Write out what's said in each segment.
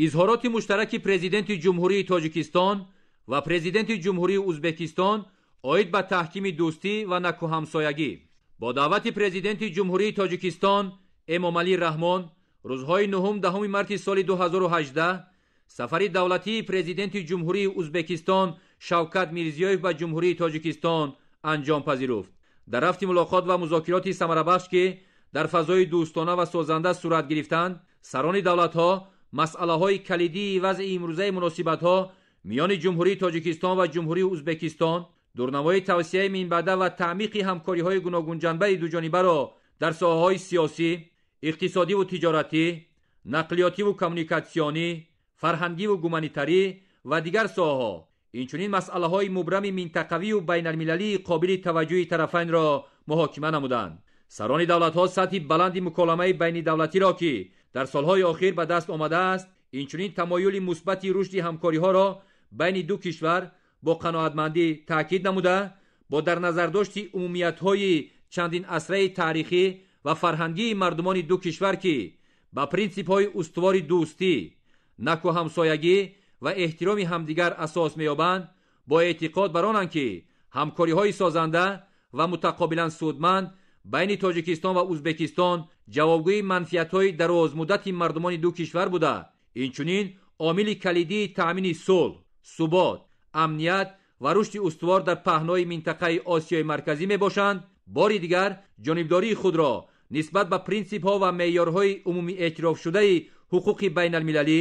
Изҳороти муштараки Президенти Ҷумҳурии Тоҷикистон ва Президенти Ҷумҳурии Узбекистон оид ба таҳкими дӯстӣ ва накӯҳамсоягӣ. Бо даъвати Президенти Ҷумҳурии Тоҷикистон Эмомалӣ Раҳмон рӯзҳои 9-10 марти соли 2018 сафари давлатии Президенти Ҷумҳурии Узбекистон Шавкат Мирзиёев ба Ҷумҳурии Тоҷикистон анҷом пазируфт. Дар рафти мулоқот ва музокироти самарабахш, ки дар фазои дӯстона ва созанда сурат гирифтанд, сарони давлатҳо масъалаҳои калидии вазъи имрӯзаи муносибатҳо миёни Ҷумҳурии Тоҷикистон ва Ҷумҳурии Узбекистон, дурнамои тавсеаи минбаъда ва таъмиқи ҳамкориҳои гуногунҷанбаи дуҷонибаро дар соҳаҳои сиёсӣ, иқтисодиву тиҷоратӣ, нақлиётиву коммуникатсионӣ, фарҳангиву гуманитарӣ ва дигар соҳаҳо, инчунин масъалаҳои мубрами минтақавию байналмилалии қобили таваҷҷӯҳи тарафайнро муҳокима намуданд. Сарони давлатҳо сатҳи баланди муколамаи байнидавлатиро, ки дар солҳои охир ба даст омадааст, инчунин тамоюли мусбати рушди ҳамкориҳоро байни ду кишвар бо қаноатмандӣ таъкид намуда, бо дар назардошти умумиятҳои чандин асраи таърихӣ ва фарҳангии мардумони ду кишвар, ки ба принсипҳои устувори дӯстӣ, накӯҳамсоягӣ ва эҳтироми ҳамдигар асос меёбанд, бо эътиқод бар онанд, ки ҳамкориҳои созанда ва мутақобилан судманд байни Тоҷикистон ва Узбекистон ҷавобгӯи манфиатҳои дарозмуддати мардумони ду кишвар буда, инчунин омили калидии таъмини сулҳ, субот, амният ва рушди устувор дар паҳнои минтақаи Осиёи Марказӣ мебошанд, бори дигар ҷонибдории худро нисбат ба принсипҳо ва меъёрҳои умумиэътирофшудаи ҳуқуқи байналмилалӣ,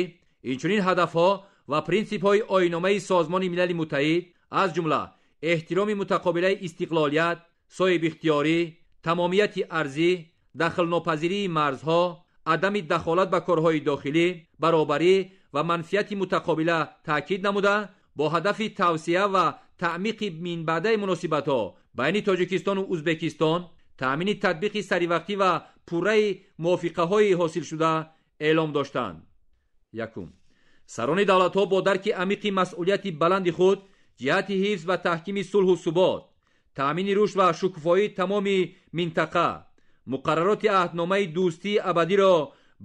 инчунин ҳадафҳо ва принсипҳои оинномаи Созмони Милали Муттаҳид, аз ҷумла эҳтироми мутақобилаи истиқлолият, соҳибихтиёрӣ, тамомияти арзӣ, дахлнопазирии марзҳо, адами дахолат ба корҳои дохилӣ, баробарӣ ва манфиати мутақобила таъкид намуда, бо ҳадафи тавсеа ва таъмиқи минбаъдаи муносибатҳо байни Тоҷикистону Узбекистон, таъмини татбиқи саривақтӣ ва пурраи мувофиқаҳои ҳосилшуда эълом доштанд. Якум. Сарони давлатҳо бо дарки амиқи масъулияти баланди худ ҷиҳати ҳифз ва таҳкими сулҳу субот, таъмини рушд ва шукуфоии тамоми минтақа, муқаррароти аҳдномаи дӯстии абадиро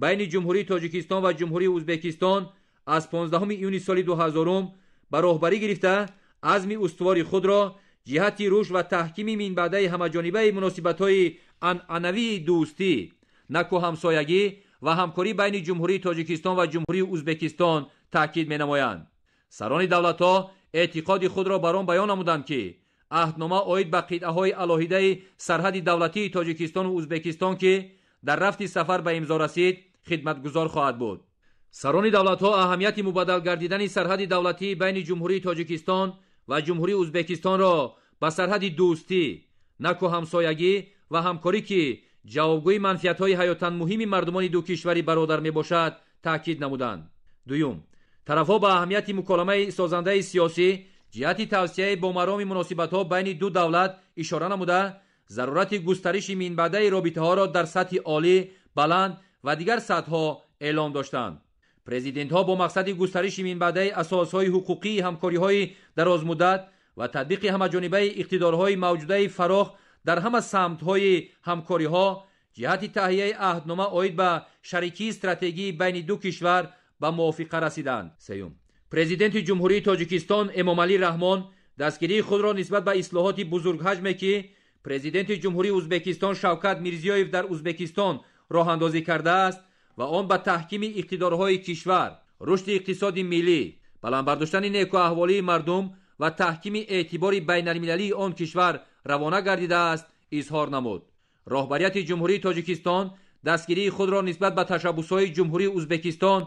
байни Ҷумҳурии Тоҷикистон ва Ҷумҳурии Узбекистон аз 15 июни соли 2000 ба роҳбарӣ гирифта, азми устувори худро ҷиҳати рушд ва таҳкими минбаъдаи ҳамаҷонибаи муносибатҳои анъанавии дӯстӣ, накӯҳамсоягӣ ва ҳамкорӣ байни Ҷумҳурии Тоҷикистон ва Ҷумҳурии Узбекистон таъкид менамоянд. Сарони давлатҳо эътиқоди худро бар он баён намуданд, ки аҳднома оид ба қитъаҳои алоҳидаи сарҳади давлатии Тоҷикистону Узбекистон, ки дар рафти сафар ба имзо расид, хидматгузор хоҳад буд. Сарони давлатҳо аҳамияти мубаддал гардидани сарҳади давлатии байни Ҷумҳурии Тоҷикистон ва Ҷумҳурии Узбекистонро ба сарҳади дӯстӣ, накӯҳамсоягӣ ва ҳамкорӣ, ки ҷавобгӯи манфиатҳои ҳаётан муҳими мардумони ду кишвари бародар мебошад, таъкид намуданд. Дуюм. Тарафҳо ба аҳамияти муколамаи созандаи сиёсӣ ҷиҳати тавсеаи бомароми муносибатҳо байни ду давлат ишора намуда, зарурати густариши минбаъдаи робитаҳоро дар сатҳи олӣ, баланд ва дигар сатҳҳо эълом доштанд. Президентҳо бо мақсади густариши минбаъдаи асосҳои ҳуқуқии ҳамкориҳои дарозмуддат ва татбиқи ҳамаҷонибаи иқтидорҳои мавҷудаи фарох дар ҳама самтҳои ҳамкориҳо ҷиҳати таҳияи аҳднома оид ба шарикии стратегии байни ду кишвар ба мувофиқа расиданд. Сеюм. Президенти Ҷумҳурии Тоҷикистон Эмомалӣ Раҳмон дастгирии худро нисбат ба ислоҳоти бузургҳаҷме, ки Президенти Ҷумҳурии Узбекистон Шавкат Мирзиёев дар Узбекистон роҳандозӣ кардааст ва он ба таҳкими иқтидорҳои кишвар, рушди иқтисоди миллӣ, баланд бардоштани некӯаҳволии мардум ва таҳкими эътибори байналмилалии он кишвар равона гардидааст, изҳор намуд. Роҳбарияти Ҷумҳурии Тоҷикистон дастгирии худро нисбат ба ташаббусҳои Ҷумҳурии Узбекистон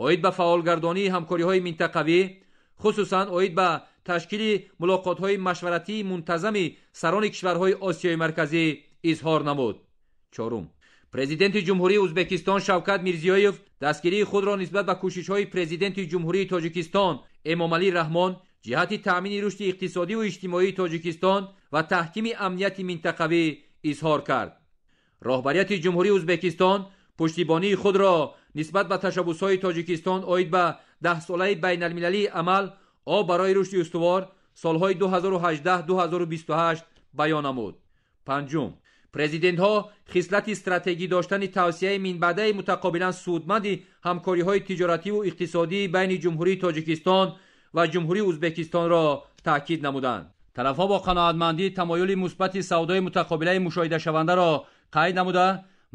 оид ба фаъолгардонии ҳамкориҳои минтақавӣ, хусусан оид ба ташкили мулоқотҳои машваратии мунтазами сарони кишварҳои Осиёи Марказӣ изҳор намуд. Чорум. Президенти Ҷумҳурии Узбекистон Шавкат Мирзиёев дастгирии худро нисбат ба кӯшишҳои Президенти Ҷумҳурии Тоҷикистон Эмомалӣ Раҳмон ҷиҳати таъмини рушди иқтисодиву иҷтимоии Тоҷикистон ва таҳкими амнияти минтақавӣ изҳор кард. Роҳбарияти Ҷумҳурии Узбекистон пуштибонии худро нисбат ба ташаббусҳои Тоҷикистон оид ба даҳсолаи байналмилалии амал об барои рушди устувор солҳои 2018-2028 баён намуд. Панҷум. Президентҳо хислати стратегӣ доштани тавсияи минбаъдаи мутақобилан судманди ҳамкориҳои тиҷоративу иқтисодии байни Ҷумҳурии Тоҷикистон ва Ҷумҳурии Ӯзбекистонро таъкид намуданд. Тарафҳо бо қаноатмандӣ тамоюли мусбати савдои мутақобилаи мушоҳидашавандаро қайд намуда,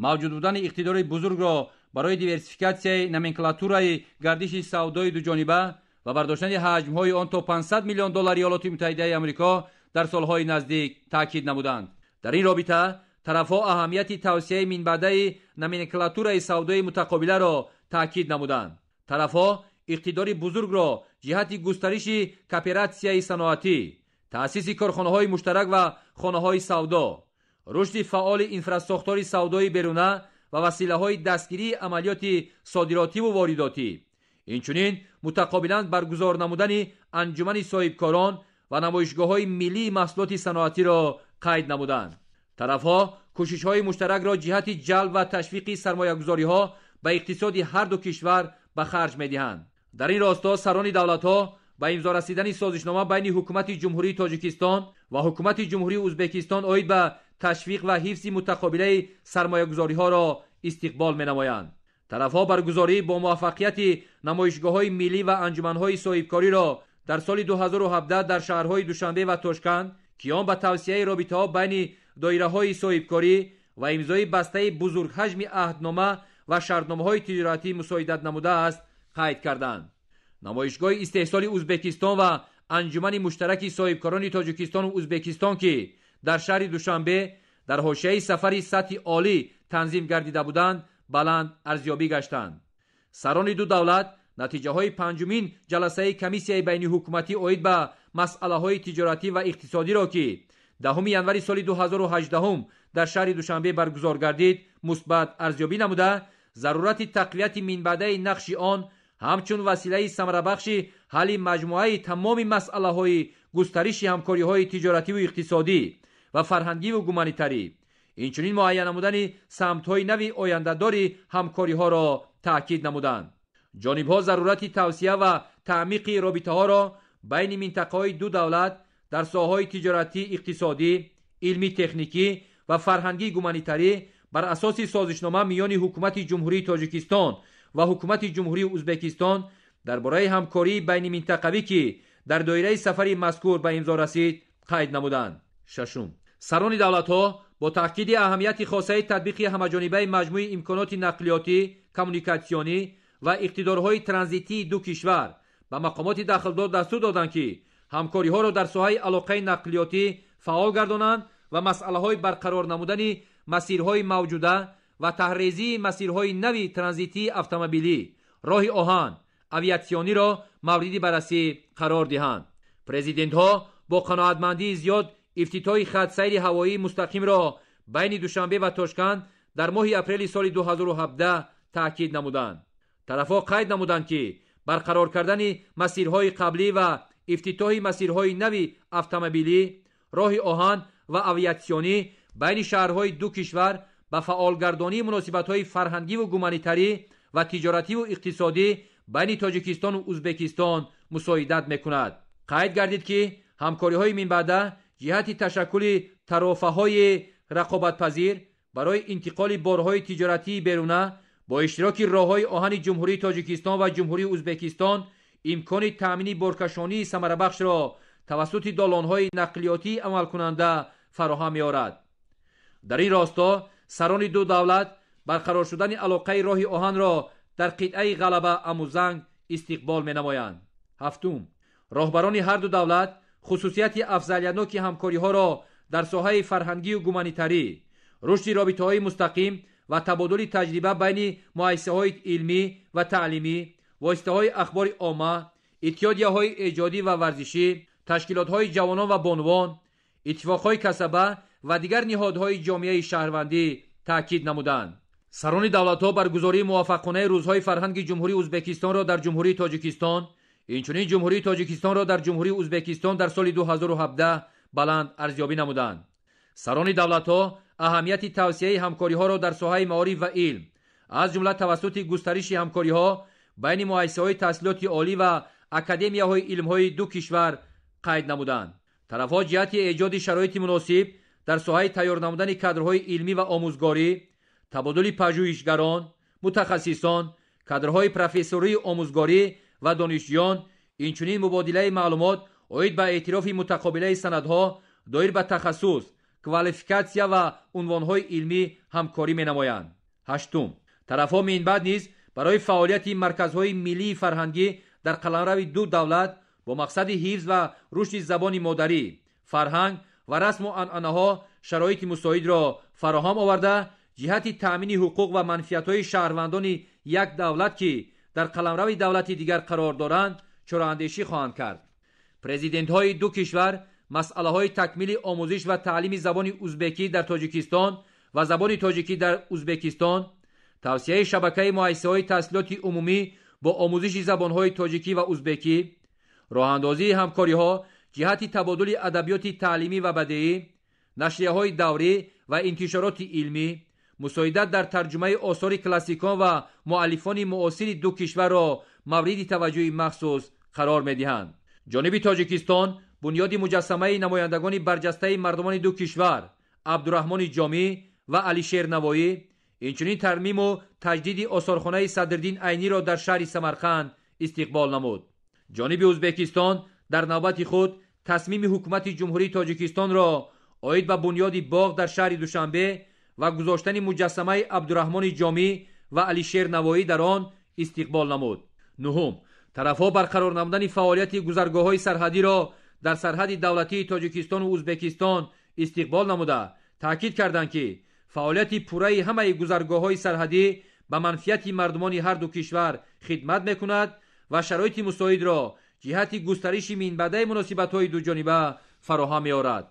мавҷуд будани иқтидори бузургро барои диверсификатсияи номенклатураи гардиши савдои дуҷониба ва бардоштани ҳаҷмҳои он то 500 миллион доллари Иёлоти Муттаҳидаи Амрико дар солҳои наздик таъкид намуданд. Дар ин робита тарафҳо аҳамияти тавсияи минбаъдаи номенклатураи савдои мутақобиларо таъкид намуданд. Тарафҳо иқтидори бузургро ҷиҳати густариши кооператсияи саноатӣ, таъсиси корхонаҳои муштарак ва хонаҳои савдо, рушди фаъоли инфрасохтори савдои беруна ва василаҳои дастгирии амалиёти содиротиву воридотӣ, инчунин мутақобилан баргузор намудани анҷумани соҳибкорон ва намоишгоҳҳои миллии маҳсулоти саноатиро қайд намуданд. Тарафҳо кӯшишҳои муштаракро ҷиҳати ҷалб ва ташвиқи сармоягузориҳо ба иқтисоди ҳар ду кишвар ба харҷ медиҳанд. Дар ин росто сарони давлатҳо ба имзо расидани созишнома байни Ҳукумати Ҷумҳурии Тоҷикистон ва Ҳукумати Ҷумҳурии Ӯзбекистон оид ба ташвиқ ва ҳифзи мутақобилаи сармоягузориҳоро истиқбол менамоянд. Тарафҳо баргузорӣ бо муваффақияти намоишгоҳҳои миллӣ ва анҷуманҳои соҳибкориро дар соли 2017 дар шаҳрҳои Душанбе ва Тошканд, ки он ба тавсияи робитаҳо байни доираҳои соҳибкорӣ ва имзои бастаи бузургҳаҷми аҳднома ва шартномаҳои тиҷоратӣ мусоидат намудааст, қайд карданд. Намоишгоҳи истеҳсоли Ӯзбекистон ва анҷумани муштараки соҳибкорони Тоҷикистону Ӯзбекистон, ки дар шаҳри Душанбе дар ҳошияи сафари сатҳи олӣ танзим гардида буданд, баланд арзёбӣ гаштанд. Сарони ду давлат натиҷаҳои панҷумин ҷаласаи комиссияи байниҳукуматӣ оид ба масъалаҳои тиҷоратӣ ва иқтисодиро, ки 10 январи соли 2018 дар шаҳри Душанбе баргузор гардид, мусбат арзёбӣ намуда, зарурати тақвияти минбаъдаи нақши он ҳамчун василаи самарабахши ҳалли маҷмӯаи тамоми масъалаҳои густариши ҳамкориҳои тиҷоративу иқтисодӣ ва фарҳангиву гуманитарӣ, инчунин муайян намудани самтҳои нави ояндадори ҳамкориҳоро таъкид намуданд. Ҷонибҳо зарурати тавсия ва таъмиқи робитаҳоро байни минтақаҳои ду давлат дар соҳаҳои тиҷоратӣ, иқтисодӣ, илмӣ-техникӣ ва фарҳангӣ-гуманитарӣ бар асоси созишнома миёни Ҳукумати Ҷумҳурии Тоҷикистон ва Ҳукумати Ҷумҳурии Ӯзбекистон дар бораи ҳамкории байниминтақавӣ, ки дар доираи сафари мазкур ба имзо расид, қайд намуданд. Шашум, сарони давлатҳо бо таъкиди аҳамияти хосаи татбиқи ҳамаҷонибаи маҷмӯи имконоти нақлиётӣ, коммуникатсионӣ ва иқтидорҳои транзитии ду кишвар ба мақомоти дахлдор дастур доданд, ки ҳамкориҳоро дар соҳаи алоқаи нақлиётӣ фаъол гардонанд ва масъалаҳои барқарор намудани масирҳои мавҷуда ва таҳрезии масирҳои нави транзитии автомобилӣ, роҳи оҳан, авиатсиониро мавриди баррасӣ қарор диҳанд. Президентҳо бо қаноатмандии зиёд ифтитоҳи хатсайри ҳавоии мустақимро байни Душанбе ва Тошканд дар моҳи апрели соли 2017 таъкид намуданд. Тарафҳо қайд намуданд, ки барқарор кардани масирҳои қаблӣ ва ифтитоҳи масирҳои нави автомобилӣ, роҳи оҳан ва авиатсионӣ байни шаҳрҳои ду кишвар ба фаъолгардонии муносибатҳои фарҳангиву гуманитарӣ ва тиҷоративу иқтисодӣ байни Тоҷикистону Ӯзбекистон мусоидат мекунад. Қайд гардид, ки ҳамкориҳои минбаъда ҷиҳати ташаккули тарофаҳои рақобатпазир барои интиқоли борҳои тиҷоратии беруна бо иштироки роҳҳои оҳани Ҷумҳурии Тоҷикистон ва Ҷумҳурии Ӯзбекистон имкони таъмини боркашонии самарабахшро тавассути долонҳои нақлиётии амалкунанда фароҳам меорад. Дар ин росто сарони ду давлат барқарор шудани алоқаи роҳи оҳанро дар қитъаи Ғалаба Амузанг истиқбол менамоянд. Ҳафтум, роҳбарони ҳар ду давлат хусусияти афзалиятноки ҳамкориҳоро дар соҳаи фарҳангию гуманитарӣ, рушди робитаҳои мустақим ва табодули таҷриба байни муассисаҳои илмӣ ва таълимӣ, воситаҳои ахбори омма, иттиҳодияҳои эҷодӣ ва варзишӣ, ташкилотҳои ҷавонон ва бонувон, иттифоқҳои касаба ва дигар ниҳодҳои ҷомеаи шаҳрвандӣ таъкид намуданд. Сарони давлатҳо баргузории муваффақонаи рӯзҳои фарҳанги Ҷумҳурии Ӯзбекистонро дар Ҷумҳурии Тоҷикистон, инчунин Ҷумҳурии Тоҷикистонро дар Ҷумҳурии Ӯзбекистон дар соли 2017 баланд арзёбӣ намуданд. Сарони давлатҳо аҳамияти тавсияи ҳамкориҳоро дар соҳаи маориф ва илм, аз ҷумла тавассути густариши ҳамкориҳо байни муассисаҳои таҳсилоти олӣ ва академияҳои илмҳои ду кишвар қайд намуданд. Тарафҳо ҷиҳати эҷоди шароити муносиб Дар соҳаи тайёр намудани кадрҳои илмӣ ва омӯзгорӣ, табодули пажӯҳишгарон, мутахассисон, кадрҳои профессории омӯзгорӣ ва донишҷӯён, инчунин мубодилаи маълумот оид ба эътирофи мутақобилаи санадҳо доир ба тахассус, квалификатсия ва унвонҳои илмӣ ҳамкорӣ менамоянд. Ҳаштум, тарафҳо минбаъд низ барои фаъолияти марказҳои миллии фарҳангӣ дар қаламрави ду давлат бо мақсади ҳифз ва рушди забони модарӣ, фарҳанг ва расму анъанаҳо шароити мусоидро фароҳам оварда, ҷиҳати таъмини ҳуқуқ ва манфиатҳои шаҳрвандони як давлат, ки дар қаламрави давлати дигар қарор доранд, чораандешӣ хоҳанд кард. Президентҳои ду кишвар масъалаҳои такмили омӯзиш ва таълими забони узбекӣ дар Тоҷикистон ва забони тоҷикӣ дар Узбекистон, тавсияи шабакаи муассисаҳои таҳсилоти умумӣ бо омӯзиши забонҳои тоҷикӣ ва узбекӣ, роҳандозии ҳамкориҳо ҷиҳати табодули адабиёти таълимӣ ва бадеӣ, нашрияҳои даврӣ ва интишороти илмӣ, мусоидат дар тарҷумаи осори классикон ва муаллифони муосири ду кишварро мавриди таваҷҷӯҳи махсус қарор медиҳанд. Ҷониби Тоҷикистон бунёди муҷассамаи намояндагони барҷастаи мардумони ду кишвар Абдураҳмони Ҷомӣ ва Алишер Навоӣ, инчунин тармиму таҷдиди осорхонаи Садриддин Айниро дар шаҳри Самарқанд истиқбол намуд. Ҷониби Узбекистон дар навбати худ тасмими ҳукумати Ҷумҳурии Тоҷикистонро оид ба бунёди боғ дар шаҳри Душанбе ва гузоштани муҷассамаи Абдураҳмони Ҷомӣ ва Алишер Навоӣ дар он истиқбол намуд. Нуҳум, тарафҳо барқарор намудани фаъолияти гузаргоҳҳои сарҳадиро дар сарҳади давлатии Тоҷикистону Узбекистон истиқбол намуда, таъкид карданд, ки фаъолияти пурраи ҳамаи гузаргоҳҳои сарҳадӣ ба манфиати мардумони ҳар ду кишвар хидмат мекунад ва шароити мусоидро ҷиҳати густариши минбаъдаи муносибатҳои дуҷониба фароҳам меорад.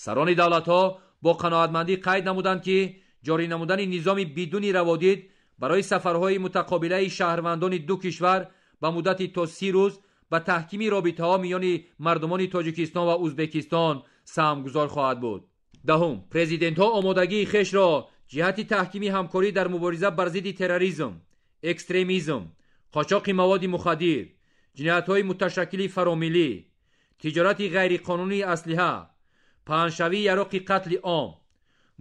Сарони давлатҳо бо қаноатмандӣ қайд намуданд, ки ҷорӣ намудани низоми бидуни раводид барои сафарҳои мутақобилаи шаҳрвандони ду кишвар ба муддати то 30 рӯз ба таҳкими робитаҳо миёни мардумони Тоҷикистон ва Узбекистон саҳмгузор хоҳад буд. Даҳум, президентҳо омодагии хешро ҷиҳати таҳкими ҳамкорӣ дар мубориза бар зидди терроризм, экстремизм, қочоқи маводи мухаддир, ҷиноятҳои муташаккили фаромиллӣ, тиҷорати ғайриқонунии аслиҳа, паҳншавии яроқи қатли ом,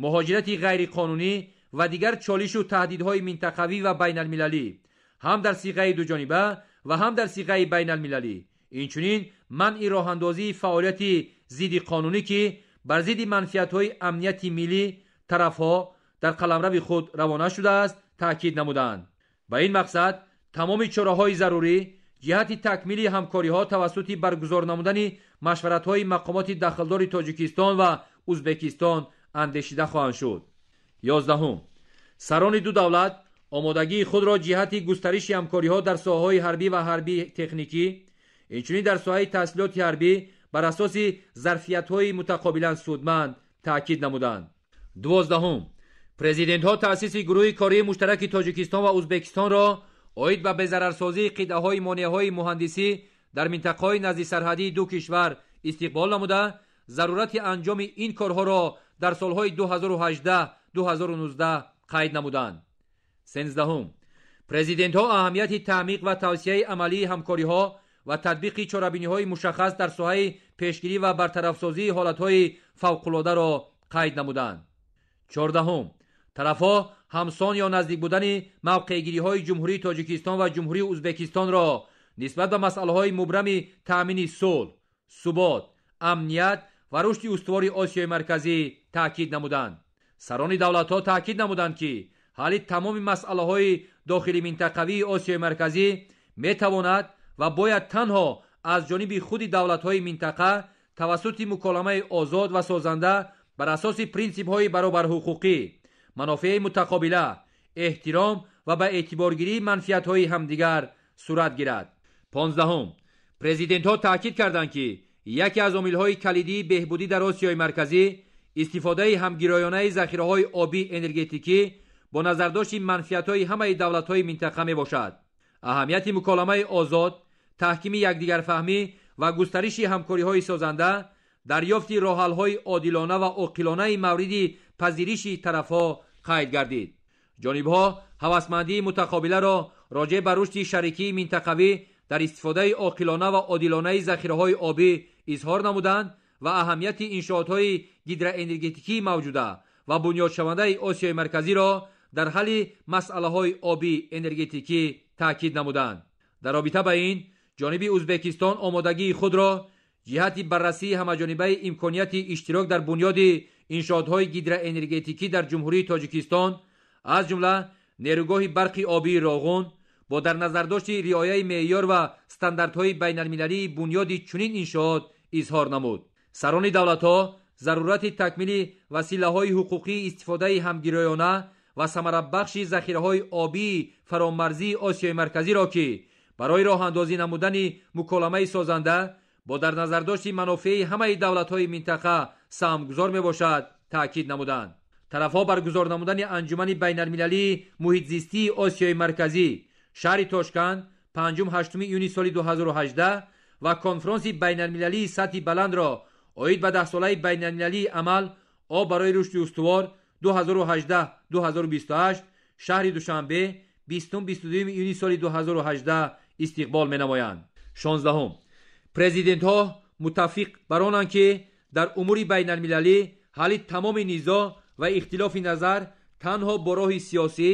муҳоҷирати ғайриқонунӣ ва дигар чолишу таҳдидҳои минтақавӣ ва байналмилалӣ ҳам дар сиғаи дуҷониба ва ҳам дар сиғаи байналмилалӣ, инчунин манъи роҳандозии фаъолияти зиддиқонунӣ, ки бар зидди манфиатҳои амнияти миллӣ тарафҳо дар қаламрави худ равона шудааст, таъкид намуданд. Ба ин мақсад тамоми чораҳои зарурӣ ҷиҳати такмили ҳамкориҳо тавассути баргузор намудани машваратҳои мақомоти дахлдори Тоҷикистон ва Узбекистон андешида хоҳанд шуд. 11. Сарони ду давлат омодагии худро ҷиҳати густариши ҳамкориҳо дар соҳаҳои ҳарбӣ ва ҳарбии техникӣ, инчунин дар соҳаи таҳсилоти ҳарбӣ бар асоси зарфиятҳои мутақобилан судманд таъкид намуданд. 12. Президентҳо таъсиси гурӯҳи кории муштараки Тоҷикистон ва Узбекистонро оид ба безарарсозии қитъаҳои монеаҳои муҳандисӣ дар минтақаҳои наздисарҳадии ду кишвар истиқбол намуда, зарурати анҷоми ин корҳоро дар солҳои 2018-2019 қайд намуданд. 13. Президентҳо аҳамияти таъмиқ ва тавсияи амалии ҳамкориҳо ва татбиқи чорабиниҳои мушаххас дар соҳаи пешгирӣ ва бартарафсозии ҳолатҳои фавқулодаро қайд намуданд. 14. Тарафҳо ҳамсон ё наздик будани мавқеъгириҳои Ҷумҳурии Тоҷикистон ва Ҷумҳурии Узбекистонро нисбат ба масъалаҳои мубрами таъмини сулҳ, субот, амният ва рушди устувори Осиёи Марказӣ таъкид намуданд. Сарони давлатҳо таъкид намуданд, ки ҳалли тамоми масъалаҳои дохили минтақавии Осиёи Марказӣ метавонад ва бояд танҳо аз ҷониби худи давлатҳои минтақа тавассути муколамаи озод ва созанда бар асоси принсипҳои баробарҳуқуқӣ, манофеи мутақобила, эҳтиром ва ба эътиборгирии манфиатҳои ҳамдигар сурат гирад. 15. Президентҳо таъкид карданд, ки яке аз омилҳои калидии беҳбудӣ дар Осиёи Марказӣ истифодаи ҳамгироёнаи захираҳои обии энергетикӣ бо назардошти манфиатҳои ҳамаи давлатҳои минтақа мебошад. Аҳамияти муколамаи озод, таҳкими якдигарфаҳмӣ ва густариши ҳамкориҳои созанда, дарёфти роҳҳалҳои одилона ва оқилонаи мавриди пазириши тарафҳо қайд гардид. Ҷонибҳо ҳавасмандии мутақобиларо роҷеъ ба рушди шарикии минтақавӣ дар истифодаи оқилона ва одилонаи захираҳои обӣ изҳор намуданд ва аҳамияти иншоотҳои гидроэнергетикии мавҷуда ва бунёдшавандаи Осиёи Марказиро дар ҳалли масъалаҳои обӣ энергетикӣ таъкид намуданд. Дар робита ба ин, ҷониби Узбекистон омодагии худро ҷиҳати баррасии ҳамаҷонибаи имконияти иштирок дар бунёди иншоотҳои гидроэнергетикӣ дар Ҷумҳурии Тоҷикистон, аз ҷумла нерӯгоҳи барқи обии Роғун, бо дар назардошти риояи меъёр ва стандартҳои байналмилалии бунёди чунин иншоот изҳор намуд. Сарони давлатҳо зарурати такмили василаҳои ҳуқуқии истифодаи ҳамгироёна ва самарабахши захираҳои обии фаромарзии Осиёи Марказиро, ки барои роҳандозӣ намудани муколамаи созанда бо дар назардошти манофеи ҳамаи давлатҳои минтақа саҳмгузор мебошад, таъкид намуданд. Тарафҳо баргузор намудани анҷумани байналмилалии муҳитзистии Осиёи Марказӣ шаҳри Тошканд 5-8 июни соли 2018 ва конфронси байналмилалии сатҳи баландро оид ба даҳсолаи байналмилалии амал об барои рушди устувор 2018-2028 шаҳри Душанбе 20-22 июни соли 2018 истиқбол менамоянд. 16. Президентҳо муттафиқ бар онанд, ки дар умури байналмилалӣ ҳалли тамоми низоъ ва ихтилофи назар танҳо бо роҳи сиёсӣ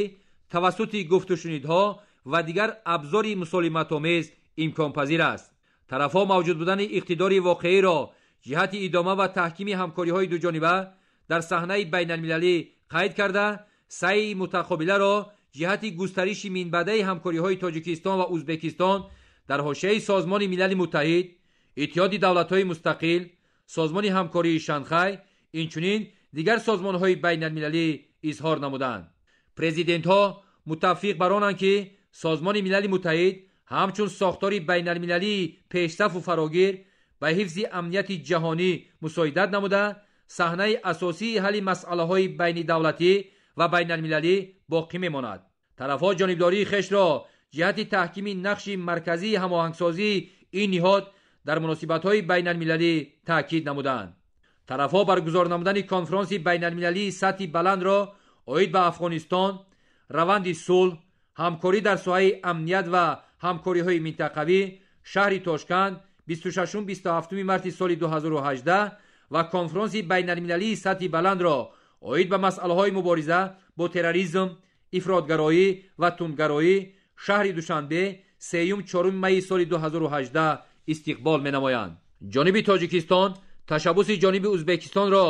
тавассути гуфтушунидҳо ва дигар абзори мусолиматомез имконпазир аст. Тарафҳо мавҷуд будани иқтидори воқеиро ҷиҳати идома ва таҳкими ҳамкориҳои дуҷониба дар саҳнаи байналмилалӣ қайд карда, саъйи мутақобиларо ҷиҳати густариши минбаъдаи ҳамкориҳои Тоҷикистон ва Узбекистон дар ҳошияи Созмони Милали Муттаҳид, Иттиҳоди Давлатҳои Мустақил, Созмони Ҳамкории Шанхай, инчунин дигар созмонҳои байналмилалӣ изҳор намуданд. Президентҳо муттафиқ бар онанд, ки Созмони Милали Муттаҳид ҳамчун сохтори байналмилалии пешсафу фарогир ба ҳифзи амнияти ҷаҳонӣ мусоидат намуда, саҳнаи асосии ҳалли масъалаҳои байнидавлатӣ ва байналмилалӣ боқӣ мемонад. Тарафҳо ҷонибдории хешро ҷиҳати таҳкими нақши марказии ҳамоҳангсозии ин ниҳод дар муносибатҳои байналмилалӣ таъкид намуданд. Тарафҳо баргузор намудани конфронси байналмилалии сатҳи баландро оид ба Афғонистон, раванди сулҳ, ҳамкорӣ дар соҳаи амният ва ҳамкориҳои минтақавӣ шаҳри Тошканд 26-27 марти соли 2018 ва конфронси байналмилалии сатҳи баландро оид ба масъалаҳои мубориза бо терроризм, ифротгароӣ ва тундгароӣ шаҳри Душанбе 3-4 майи соли 2018 истиқбол менамоянд. Ҷониби Тоҷикистон ташаббуси ҷониби Узбекистонро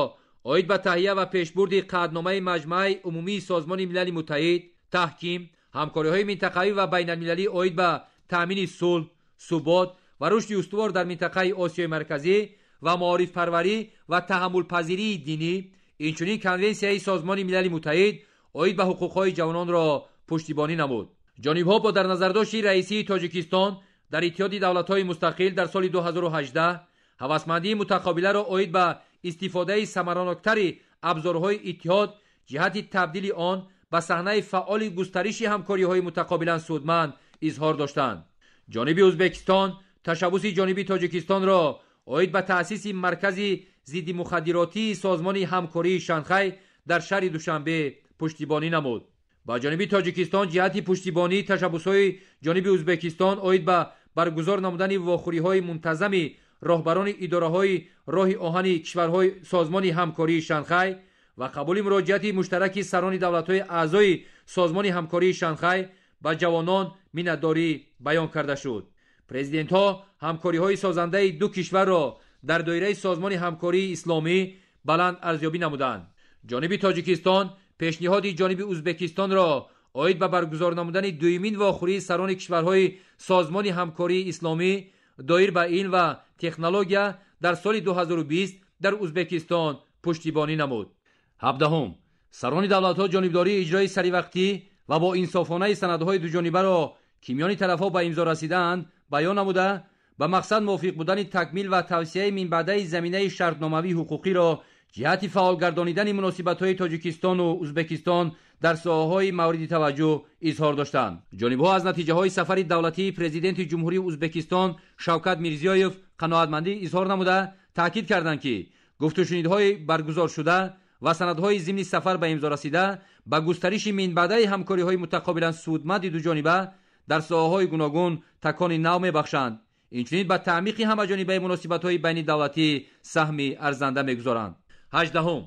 оид ба таҳия ва пешбурди қатъномаи Маҷмааи Умумии Созмони Милали Муттаҳид, таҳким, ҳамкориҳои минтақавӣ ва байналмилалӣ оид ба таъмини сулҳ, субот ва рушди устувор дар минтақаи Осиёи Марказӣ ва маорифпарварӣ ва таҳаммулпазирии динӣ, инчунин Конвенсияи Созмони Милали Муттаҳид оид ба ҳуқуқҳои ҷавононро пуштибонӣ намуд. Ҷонибҳо бо дар назардошти раисии Тоҷикистон дар Иттиҳоди Давлатҳои Мустақил дар соли 2018 ҳавасмандии мутақобиларо оид ба истифодаи самараноктари абзорҳои иттиҳод ҷиҳати табдили он ба саҳнаи фаъоли густариши ҳамкориҳои мутақобилан судманд изҳор доштанд. Ҷониби Узбекистон ташаббуси ҷониби Тоҷикистонро оид ба таъсиси маркази зиддимухаддиротии Созмони Ҳамкории Шанхай дар шаҳри Душанбе пуштибонӣ намуд. Ба ҷониби Тоҷикистон ҷиҳати пуштибонии ташаббусҳои ҷониби Узбекистон оид ба баргузор намудани вохӯриҳои мунтазами роҳбарони идораҳои роҳи оҳани кишварҳои Созмони Ҳамкории Шанхай ва қабули муроҷиати муштараки сарони давлатҳои аъзои Созмони Ҳамкории Шанхай ба ҷавонон миннатдорӣ баён карда шуд. Президентҳо ҳамкориҳои созандаи ду кишварро дар доираи Созмони Ҳамкории Исломӣ баланд арзёбӣ намуданд. Ҷониби Тоҷикистон пешниҳоди ҷониби Узбекистонро оид ба баргузор намудани дуюмин вохӯрии сарони кишварҳои Созмони Ҳамкории Исломӣ доир ба илм ва технология дар соли 2020 дар Узбекистон пуштибонӣ намуд. 17. Сарони давлатҳо ҷонибдории иҷрои саривақтӣ ва бо инсофонаи санадҳои дуҷонибаро, ки миёни тарафҳо ба имзо расидаанд, баён намуда, ба мақсад мувофиқ будани такмил ва тавсияи минбаъдаи заминаи шартномавии ҳуқуқиро ҷиҳати фаъол гардонидани муносибатҳои Тоҷикистону Узбекистон дар соҳаҳои мавриди таваҷҷӯҳ изҳор доштанд. Ҷонибҳо аз натиҷаҳои сафари давлатии президенти Ҷумҳурии Узбекистон Шавкат Мирзиёев қаноатмандӣ изҳор намуда, таъкид карданд, ки гуфтушунидҳои баргузоршуда ва санадҳои зимни сафар ба имзо расида ба густариши минбаъдаи ҳамкориҳои мутақобилан судманди дуҷониба дар соҳаҳои гуногун такони нав мебахшанд. Инчунин ба таъмиқи ҳамаҷонибаи муносибатҳои байнидавлатӣ саҳми арзанда мегузоранд. Ҳаждаҳум.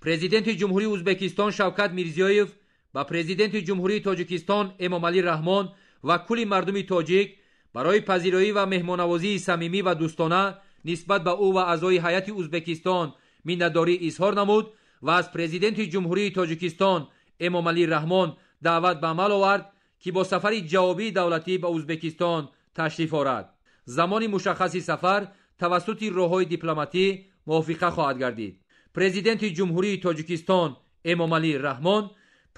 Президенти Ҷумҳурии Узбекистон Шавкат Мирзиёев ба Президенти Ҷумҳурии Тоҷикистон Эмомалӣ Раҳмон ва кулли мардуми тоҷик барои пазироӣ ва меҳмоннавозии самимӣ ва дӯстона нисбат ба ӯ ва аъзои ҳайати Узбекистон миннатдорӣ изҳор намуд ва аз Президенти Ҷумҳурии Тоҷикистон Эмомалӣ Раҳмон даъват ба амал овард, ки бо сафари ҷавобии давлатӣ ба Узбекистон ташриф орад. Замони мушаххаси сафар тавассути роҳҳои дипломатӣ мувофиқа хоҳад гардид. Президенти Ҷумҳурии Тоҷикистон Эмомалӣ Раҳмон,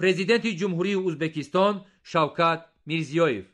Президенти Ҷумҳурии Узбекистон Шавкат Мирзиёев.